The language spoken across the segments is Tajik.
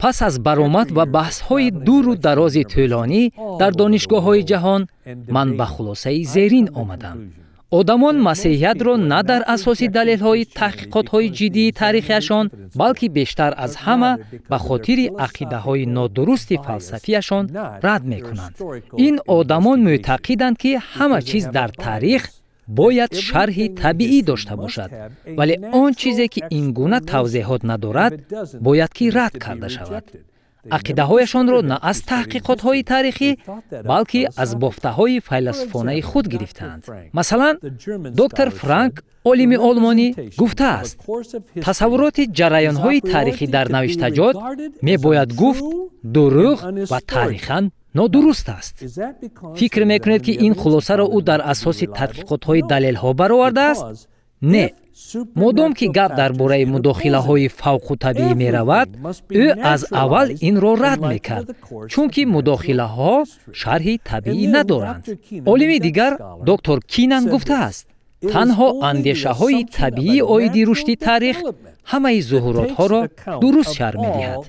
Пас аз баромад ва баҳсҳои дуру дарози тӯлонӣ дар донишгоҳҳои ҷаҳон ман ба хулосаи зерин омадам: одамон масеҳиятро на дар асоси далелҳои таҳқиқотҳои ҷиддии таърихиашон, балки бештар аз ҳама ба хотири ақидаҳои нодурусти фалсафиашон рад мекунанд. Ин одамон мӯътақиданд, ки ҳама чиз дар таърих бояд шарҳи табиӣ дошта бошад, вале он чизе, ки ин гуна тавзеҳот надорад, бояд ки рад карда шавад. Ақидаҳояшонро на аз таҳқиқотҳои таърихӣ, балки аз бофтаҳои файласуфонаи худ гирифтаанд. Масалан, доктор Франк, олими олмонӣ, гуфтааст: тасаввуроти ҷараёнҳои таърихӣ дар навиштаҷот, мебояд гуфт, дурӯғ ва таърихан нодуруст аст. Фикр мекунед, ки ин хулосаро ӯ дар асоси тадқиқотҳои далелҳо баровардааст? Не, модом ки гап дар бораи мудохилаҳои фавқутабиӣ меравад, ӯ аз аввал инро рад мекард, чунки мудохилаҳо шарҳи табиӣ надоранд. Олими дигар, доктор Кинан, гуфтааст: танҳо андешаҳои табиӣ оиди рушди таърих ҳамаи зуҳуротҳоро дуруст шарҳ медиҳад.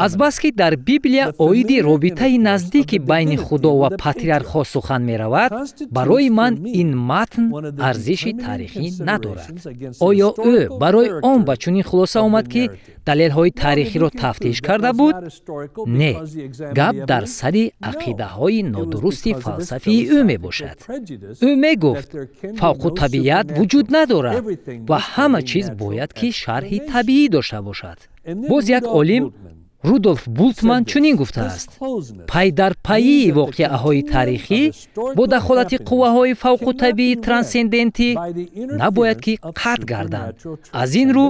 Азбаски дар Библия оиди робитаи наздики байни Худо ва патриархҳо сухан меравад, барои ман ин матн арзиши таърихӣ надорад. Оё ӯ барои он ба чунин хулоса омад, ки далелҳои таърихиро тафтиш карда буд? Не, гап дар сари ақидаҳои нодурусти фалсафии ӯ мебошад. Ӯ мегуфт, фавқутабиат вуҷуд надорад ва ҳама чиз бояд ки шарҳи табиӣ дошта бошад. Боз як олим, Рудолф Бултман, чунин гуфтааст: пайдарпайии воқеаҳои таърихӣ бо дахолати қувваҳои фавқутабиии трансцендентӣ набояд ки қатъ гарданд. Аз ин рӯ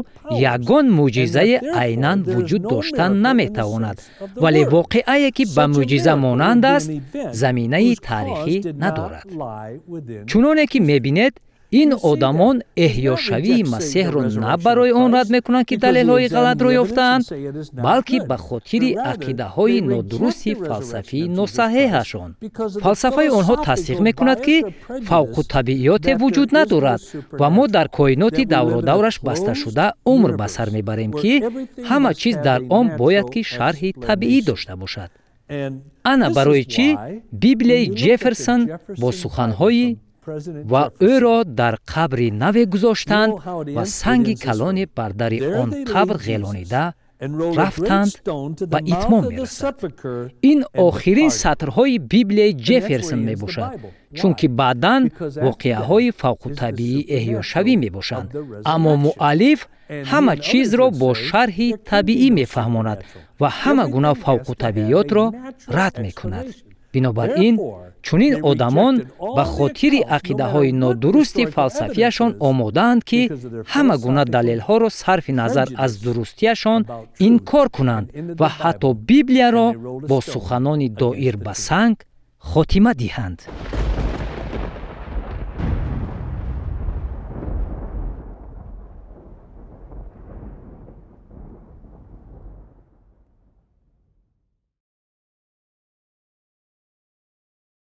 ягон мӯъҷизае айнан вуҷуд доштан наметавонад, вале воқеае, ки ба мӯъҷиза монанд аст, заминаи таърихӣ надорад. Чуноне ки мебинед, ин одамон эҳёшавии Масеҳро на барои он рад мекунанд, ки далелҳои ғалатро ёфтаанд, балки ба хотири ақидаҳои нодурусти фалсафии носаҳеҳашон. Фалсафаи онҳо тасдиқ мекунад, ки фавқутабиёте вуҷуд надорад ва мо дар коиноти давродавраш басташуда умр ба сар мебарем, ки ҳама чиз дар он бояд ки шарҳи табиӣ дошта бошад. Ана барои чӣ Библияи Ҷефферсон бо суханҳои «Ва ӯро дар қабри наве гузоштанд ва санги калоне бар дари он қабр ғелонида рафтанд» ба итмом мерасад. Ин охирин сатрҳои Библияи Ҷефферсон мебошад, чунки баъдан воқеаҳои фавқутабиӣ эҳёшавӣ мебошанд, аммо муаллиф ҳама чизро бо шарҳи табиӣ мефаҳмонад ва ҳама гуна фавқутабиётро рад мекунад. Бинобар ин чунин одамон ба хотири ақидаҳои нодурусти фалсафиашон омодаанд, ки ҳама гуна далелҳоро сарфи назар аз дурустиашон инкор кунанд ва ҳатто Библияро бо суханони доир ба санг хотима диҳанд.